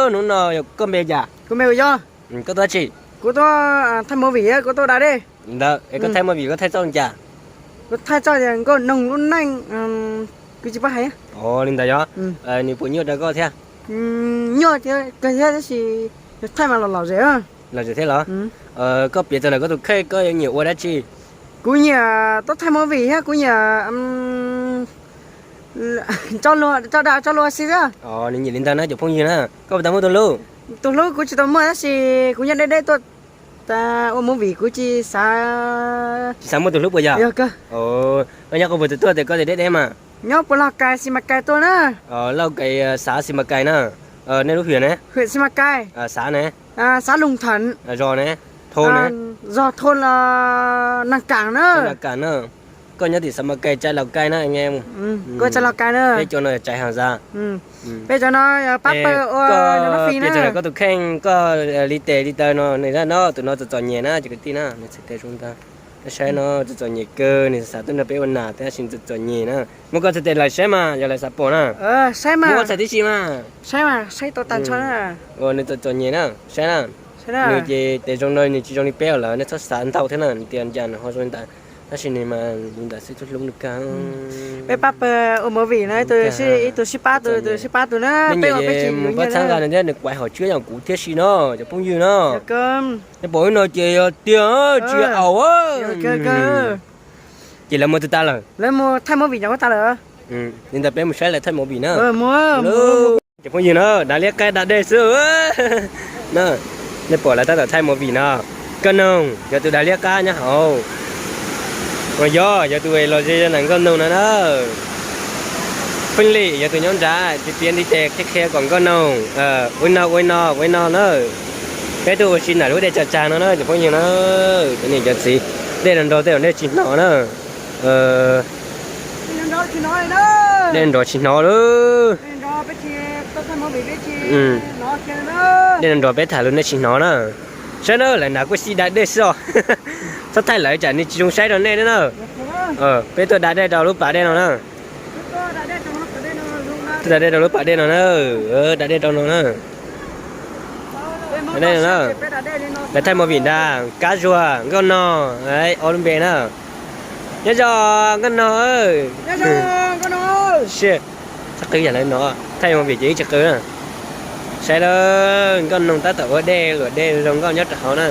Hnub no koj npe cas? Kuv npe hu Yob. Koj tuaj dab tsi? Kuv tuaj thaij movie, kuv tuaj da dej. Ntawd es koj thaij movie koj thaij txoj li cas? Kuv thaij txoj tias nkauj noog lub neej, kuv tsis paub hais. Ua li ntawd yog, nws puas nyuaj rau koj thiab? Nyuaj kawg thiab tab sis yog thaij mas los lom zem. Lom zem thiab los? Koj piav txog ntawm koj tus kheej koj nyiam ua dab tsi? Kuv nyiam tuaj thaij movie thiab kuv nyiam tso da tso lua xwb thiab. Nws nyiam li ntawd na cov phooj ywg na. Koj puas tau muaj tus hlub? Tus hlub kuv tsis tau muaj tab sis kuv nyob deb deb tuaj ua movie kuv tsis xav. Tsis xav muaj tus hlub puas yog? Koj nyob qhov puas tus tuaj tias koj tias deb deb mas? Nyob puas Lauj Kais Xis Mas Kais tuaj na. Lauj Kais xav Xis Mas Kais na. Nej lub hwm ne? Hwm Xis Mas Kais. Xav ne? Xav Loos Thas. Zos ne? Thoo ne? Zos Thoo los Nas Kas na. Nas Kas na. Koj nyob tim Xis Mas Kais tsav Lauj Kais na. Koj tsav Lauj Kais na. Peb cov no tsav Has Zas. Peb cov no pab pawg ua koj tus kheej koj li tes li taw no nws no tus no txom txom nyem na cov kwv tij na nws txhais tes zoo ntag. Saib no txom txom nyem kawg nws xav tuaj nrog peb ua nas tab sis txom txom nyem na. Muab koj txhais tes lawm saib mas yog lawv xav pom na. Muab koj txhais tib si mas. Saib mas saib tau tag nrho na. Nws txom txom nyem na saib na. Nws ces tes zoo no nws tsis zoo li peb lawm nej txhob xav ntau thiab na nws tias cas nws ho zoo li ntawd. Tab sis nws mas li ntawd xwb tub hlub nws kawg. Peb pab pawg ua movie no ib tug sib pab tus ib tug sib pab tus na. Peb ua peb tsis mus pab txhawb nqa nws thiab nws kuav hauv tswb yog kuv thiab si no cov phooj ywg no. Nej pom wb no ces yog tiag tsis aus. Ces lawv mus twg tas lawm? Lawv mus thaij movie nyob tas lawm. Li ntawd peb mus saib lawv thaij movie na. Cov phooj ywg na, dav liab qab da dej xwb. Nej pom lawv tab tom thaij movie no. Nkauj Noog yog tus dav liab qab nyob hauv. Uas yog yog tus los ze ntawm Nkauj Noog no na. Feej Lim yog tus nyob nrad tsis piav ntiv tes qhia qhia kom Nkauj Noog ua no ua no ua no na. Peb tuaj ua si ntawm lub dej tsag tsag no na cov phooj ywg na. Cov niam cov txiv, dej nrog nrog tej zaum nej tsis hnov na. Dej nrog tsis hnov lawm. Dej nrog peb tham lus nej tsis hnov na. Saib na lawv nav kuj xij da dej xwb os. Txhob thaij lawv tsam nws tsis zoo saib rau nej na. Peb tuaj da dej rau lub pas dej no na. Tuaj da dej rau lub pas dej no na. Da dej rau no na. Lawv thaij movie ntag, Kab Zuag, Nkauj Noog, ob lub npe na. Nyob zoo Nkauj Noog. Txhob qw yam li no, thaij movie ces ib tsis qw na. Saib lawm, Nkauj Noog tab tom ua dej luam dej zoo nkauj nyob rau hauv na.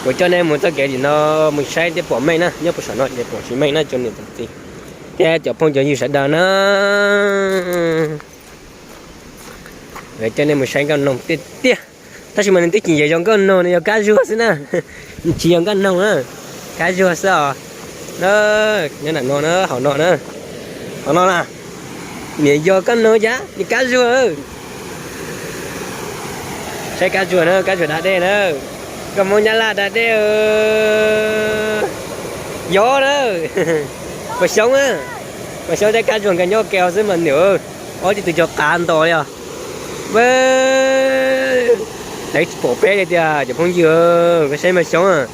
Kuv coj nej mus txoj kev tim no mus saib thiab pom meej na, nyob puag saum no ces pom tsis meej na cov niam cov txiv thiab cov phooj cov ywg sawv daws na. Coj nej mus saib Nkauj Noog tiag tiag. Tab sis mas nws twb tsis yog Nkauj Noog, nws yog Kab Zuag xwb na. Tsis yog Nkauj Noog na, Kab Zuag xwb os. Nyob nram no na, hauv no na. Hauv no na. Niam yog Nkauj Noog cas, niam Kab Zuag. Saib Kab Zuag na, Kab Zuag da dej na. Koj Hmoob Nyab Laj da dej. Yog na. Pog Xyoob, Pog Xyoob thiab Kab Zuag nkawd nyob ke xwb mas niam, ob tug twb cov qav ntos li os. Lawv tsis pom peb li tiag cov phooj ywg, koj saib Pog Xyoob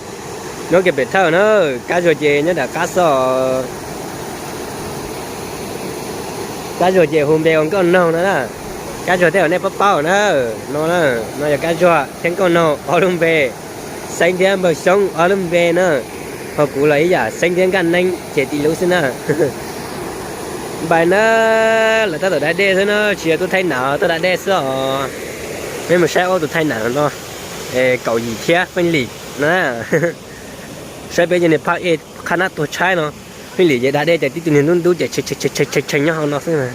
nyob kiag pem thawj na, Kab Zuag ces nyob nram qab xwb. Kab Zuag ces hu npe ua Nkauj Noog no na. Kab Zuag tej zaum nej paub paub na. No na, no yog Kab Zuag thiab Nkauj Noog ob lub npe. Xeeb thiab Npawg Xyoob ob lub npe na. Ho kuv los ib yam Xeeb thiab Nkaj Neeb ces tib lub xwb na. Npais na, lawv tab tom da dej xwb na, tsis yog tuaj thaij nam, tuaj da dej xwb os. Peb mus saib ob tus thaij nam no, Kaum Yim thiab Feej Lim na. Saib peb cov niag phaj ej qhab nab tuag tshaib no. Feej Lim ces da dej ces tib tug niag ntub ntub ces tshee tshee nyob hauv no xwb na.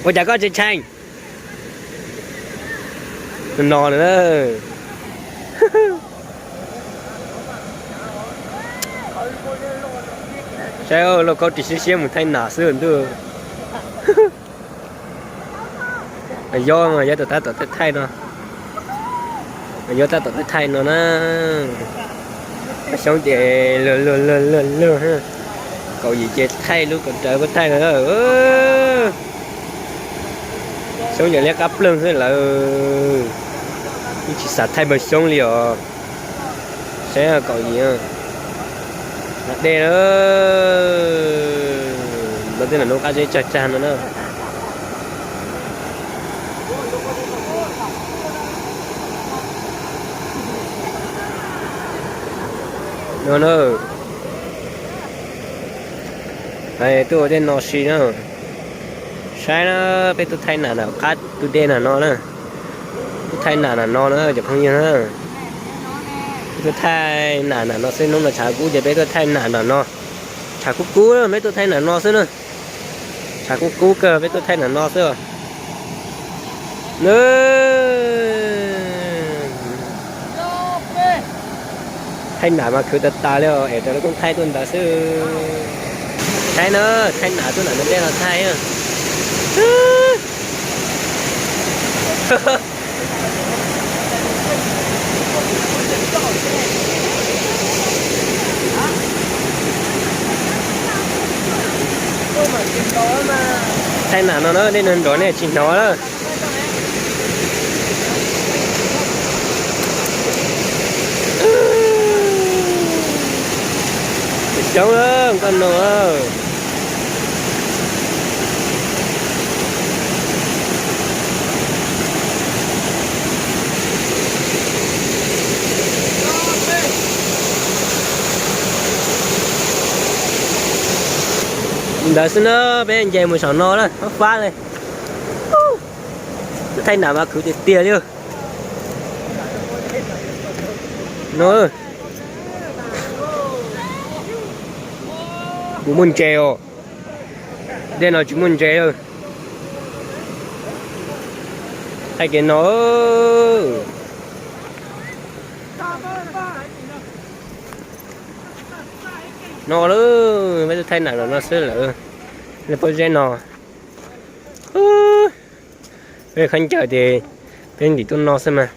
Ua cas koj tshee tshee? No na. Saib lauj, khaub ris siab siab mus thaij nam xwb ntuj. Yob mas yob tab tom thaij thaij no. Yob tab tom thaij thaij no na. Xyoob ces luag luag luag luag luag. Kaum Yim ces thaij lub kaum rawv kuj thaij no. Xyoob yog liab qab ploog xwb lawm. Yeej tsis xav thaij Npawg Xyoob li os. Saib Kaum Yim da dej lawm. No tej nam no qab zeb tsag tsag no na. No na, tuaj ua tej no si na. Saib na, peb tuaj thaij nam na, qab tus dej nam no na. Tuaj thaij nam nam no na cov phooj ywg na. Peb tuaj thaij nam nam no xwb, hnub no tshav kub ces peb tuaj thaij nam nam no. Tshav kub kub peb tuaj thaij nam no xwb na. Tshav kub kub kawg peb tuaj thaij nam no xwb. Thaij nam mas khwv tas tas li os, es rau lub koob thaij tuaj ntawd xwb. Thaij na, thaij nam tuaj nam no dej no thaij. Thaij nam no na, dej no nrov nej tsis hnov lawm. Coob lawm koj no. Ntawd xwb na, peb nce mus saum no na, fab fab li. Thaij nam mas khwv tiag tiag li. No, kuv muaj ntses os. Dej no tsis muaj ntses. Thaij kev no. No lawm, peb tuaj thaij nam no xwb lawm. Lub pob zeb no. Peb khaub ncaws ces peb ntim tuaj no xwb mas.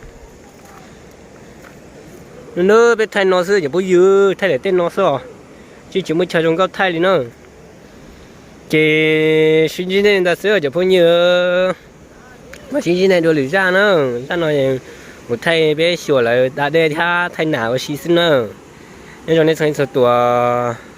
Hnub no peb thaij no xwb cov phooj ywg, thaij daim tej no xwb os. Tsis, tsis muaj chaw zoo nkauj thaij li na. Ces sib ntsib nej ntawd xwb cov phooj ywg. Mam sib ntsib nej dua lwm zaj na. Zaj no kuv thaij peb xyuas lawv da dej thiab thaij nam ua si xwb na. Nyob zoo nej txhua leej txhua tus.